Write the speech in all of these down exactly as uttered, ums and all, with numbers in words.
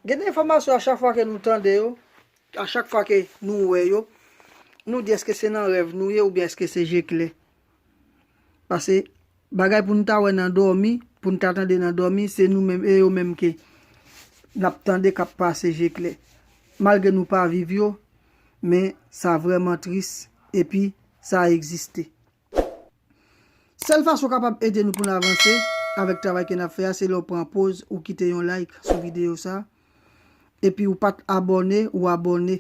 Gen de enfòmasyon a chak fwa ke nou tande yo, a chak fwa ke nou wè yo, nou di èske se nan rèv nou ye oubyen èske se je klè. Paske bagay pou n ta wè nan dòmi, pou n ta tande nan dòmi, se nou menm e yo menm ke n ap tande k ap pase je klè. Malgre nou pa viv yo, men sa vrèman tris, epi sa egziste. Sèl fason w kapab ede nou pou n avanse avèk travay ke n ap fè a, se lè w pran poz, ou kite yon like sou videyo sa, epi ou pa t abòne, ou abòne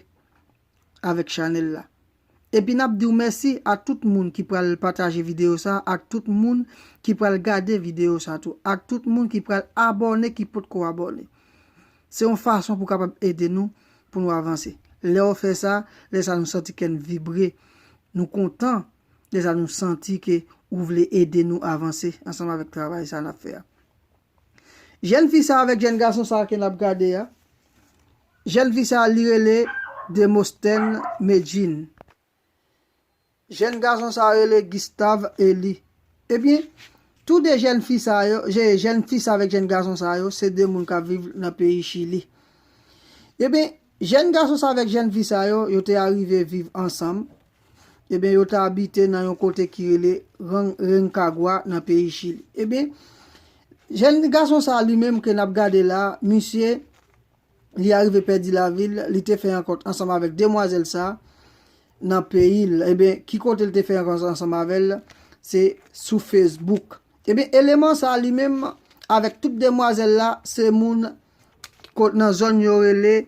avèk chanèl la. Epi n ap di w mèsi a tout moun ki pral pataje videyo sa, ak tout moun ki pral gade videyo sa tou, ak tout moun ki pral abòne ki potko abòne. Se yon fason pou w kapab ede nou pou nou avanse. Lè w fè sa, lè sa nou santi kè n vibre, nou kontan, lè sa nou santi ke ou vle ede nou avanse ansanm avèk travay sa n ap fè a. Jèn fi sa avèk jèn gason sa ke n ap gade a, jèn fi sa li rele Demosthène Medjine. Jèn gason sa rele Gustave Elie. Ebyen, tou de jèn fi sa yo, je- jèn fi sa avèk jèn gason sa yo, se de moun k ap viv nan peyi Chili. Ebyen, jèn gason sa avèk jèn fi sa yo, yo te arive viv ansanm. Ebyen, yo te abite nan yon kote ki rele Ran- Rancagua nan peyi Chili. Ebyen, jèn gason sa li menm ke n ap gade la, misye, li arive pèdi lavi l, li te fè rankont ansanm avèk demwazèl sa nan peyi l. Ebyen, ki kote l te fè rankont ansanm avè l? Se sou Facebook. Ebyen, eleman sa li menm, avèk tout demwazèl la, se moun ko- nan zòn yo rele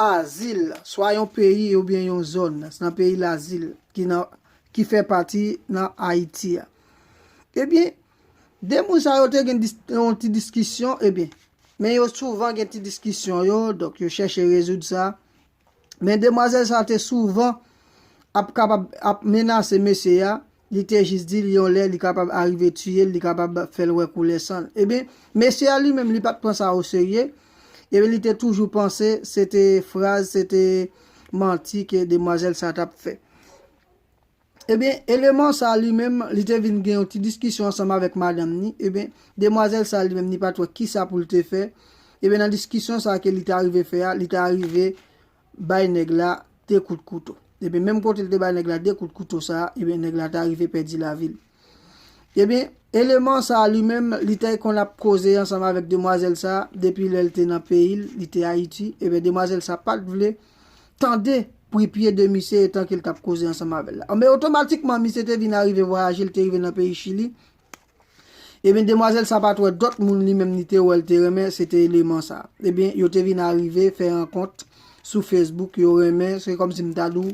Azil, swa yon peyi oubyen yon zòn, nan peyi Lazil, ki nan, ki fè pati nan Ayiti a. Ebyen, de moun sa yo te gen dis- yon ti diskisyon, ebyen, men yo souvan gen ti diskisyon yo, donk yo chèche rezoud sa. Men demwazèl sa te souvan ap kapab ap menase mesye a, li te jis di l yon lè li kapab arive tiye l, li kapab fè l wè koulè san l. Ebyen, mesye a li menm li pa t pran sa oserye, ebyen, li te toujou panse se te fraz, se te manti ke demwazèl sa t ap fè. Ebyen, eleman sa li menm, li te vin gen yon ti diskisyon ansanm avèk madanm ni. Ebyen, demwazèl sa li menm, li pa t wè kisa pou l te fè. Ebyen, nan diskisyon sa ke li ta rive fè a, li ta rive bay nèg la de kout kouto. Ebyen, menm kote li te bay nèg la de kout kouto sa, ebyen, nèg la ta rive pèdi lavi l. Ebyen, eleman sa li menm, li te konn ap koze ansanm avèk demwazèl sa, depi lè l te nan peyi l, li te Ayiti. Ebyen, demwazèl sa pa t vle tande pri pye de misye etan ke l t ap koze ansanm avè l la. Men otomatikman, misye te vin arive vwayaje, l te rive nan peyi Chili. Ebyen, demwazèl sa pa t wè dòt moun li menm li te wè l te renmen, se te eleman sa. Ebyen, yo te vin arive fè rankont sou Facebook, yo renmen, se kòmsi m ta di w,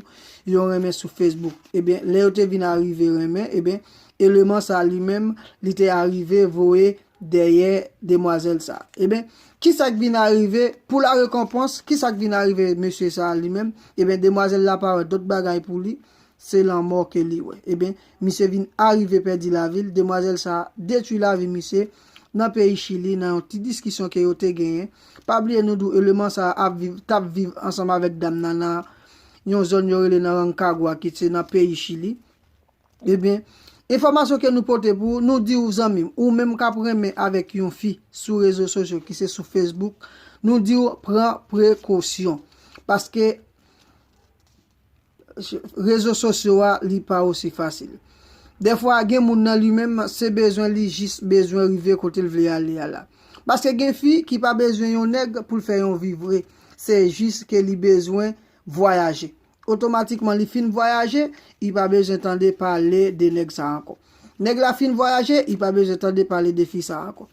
yo renmen sou Facebook. Ebyen, lè yo te vin arive renmen, ebyen, eleman sa li menm, li te arive voye dèyè demwazèl sa. Ebyen, kisa k vin arive pou la rekonpans? Kisa k vin arive mesye sa li menm? Ebyen, demwazèl la pa wè dòt bagay pou li, se lanmò ke li wè. Ebyen, misye vin arive pèdi lavi l, demwazèl sa detwi lavi misye nan peyi Chili, nan yon ti diskisyon ke yo te genyen. Pa bliye nou di w eleman sa ap viv, t ap viv ansanm avèk dam nan nan yon zòn yo rele nan Rancagua, ki se nan peyi Chili. Ebyen, enfòmasyon ke nou pote pou ou, nou di w zanmi m, ou menm k ap renmen avèk yon fi sou rezo sosyo ki se sou Facebook, nou di w pran prekosyon. Paske rezo sosyo a, li pa osi fasil. Dèfwa, gen moun nan li menm, se bezwen li jis bezwen rive kote l vle ale a la. Paske gen fi ki pa bezwen yon nèg pou l fè yon vi vre. Se jis ke li bezwen vwayaje. Otomatikman, li fin vwayaje, li pa bezwen tande pale de nèg sa ankò. Nèg la fin vwayaje, li pa bezwen tande pale de fi sa ankò.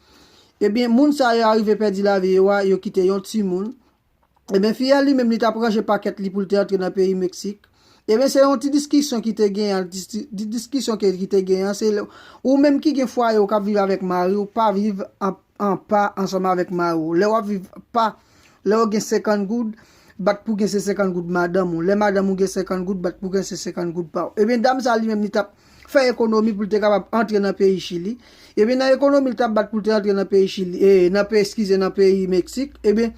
Ebyen, moun sa yo arive pèdi lavi yo a, yo kite yon timoun. Ebyen, fi a li menm, li t ap ranje pakèt li pou l te antre nan peyi Meksik. Ebyen, se yon ti diskisyon ki te genyen, ti, ti diskisyon ke, ki te genyen, se lè, ou menm ki gen fwaye ou k ap viv avèk mari w, pa viv an, an pa ansanm avèk mari w. Lè w ap viv pa, lè w gen senkant goud, bat pou gen se senkant goud madanm ou. Lè madanm ou gen senkant goud, bat pou gen se senkant goud pa w. Ebyen, dam sa li menm, li t ap fè ekonomi pou l te kapab antre nan peyi Chili. Ebyen, nan ekonomi l t ap bat pou l te antre nan peyi Chili, e, nan peyi, eskize, nan peyi Meksik, ebyen,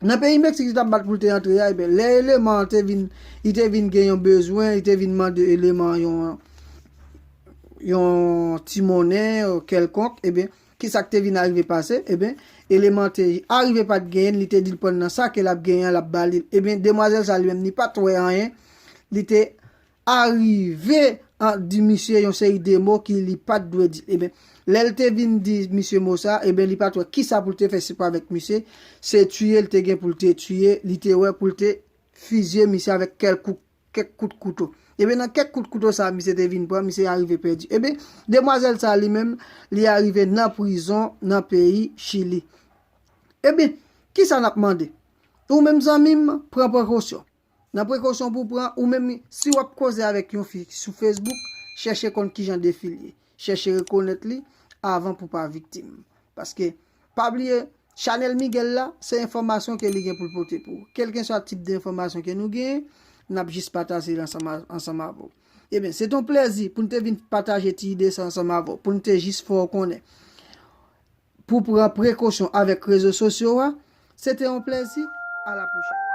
nan peyi Meksik, li t ap bat pou l te antre a, ebyen, lè eleman an te vin, li te vin gen yon bezwen, li te vin mande eleman yon, yon ti monnen, e, kèlkonk, ebyen, kisa k te vin arive pase? Ebyen, eleman te arive pa t genyen, li te di l pran nan sa ke l ap genyen an, l ap ba li l. Ebyen, demwazèl sa li menm, li pa t wè anyen, li te arive an, di misye yon seri de mo ki li pa t dwe di. Ebyen, lè l te vin di misye mo sa, ebyen, li pa t wè kisa pou l te fè, se pa avèk misye, se tiye l te gen pou l te tiye, li te wè pou l te fizye misye avèk kèk kout, kèk kout kouto. Ebyen, nan kèk kout kouto sa, misye te vin pran, misye arive pèdi. Ebyen, demwazèl sa li menm, li arive nan prizon, nan peyi Chili. Ebyen, kisa n ap mande? Ou menm zanmi m, pran prekosyon. Nan prekosyon pou pran, ou menm, si w ap koze avèk yon fi sou Facebook, chèche konn kijan de fi l ye. Chèche rekonèt li avan pou pa viktim. Paske, pa bliye, chanèl Miguel la, se enfòmasyon ke li gen pou l pote pou ou. Kèlkeswa tip de enfòmasyon ke nou genyen, n ap jis pataje l ansanm a- ansanm avè w. Ebyen, se t on plèzi pou n te vin pataje ti ide sa ansanm avè w, pou n te jis fè w konnen. Pou pran prekosyon avèk rezo sosyo a, se te yon plèzi. A la pwochèn.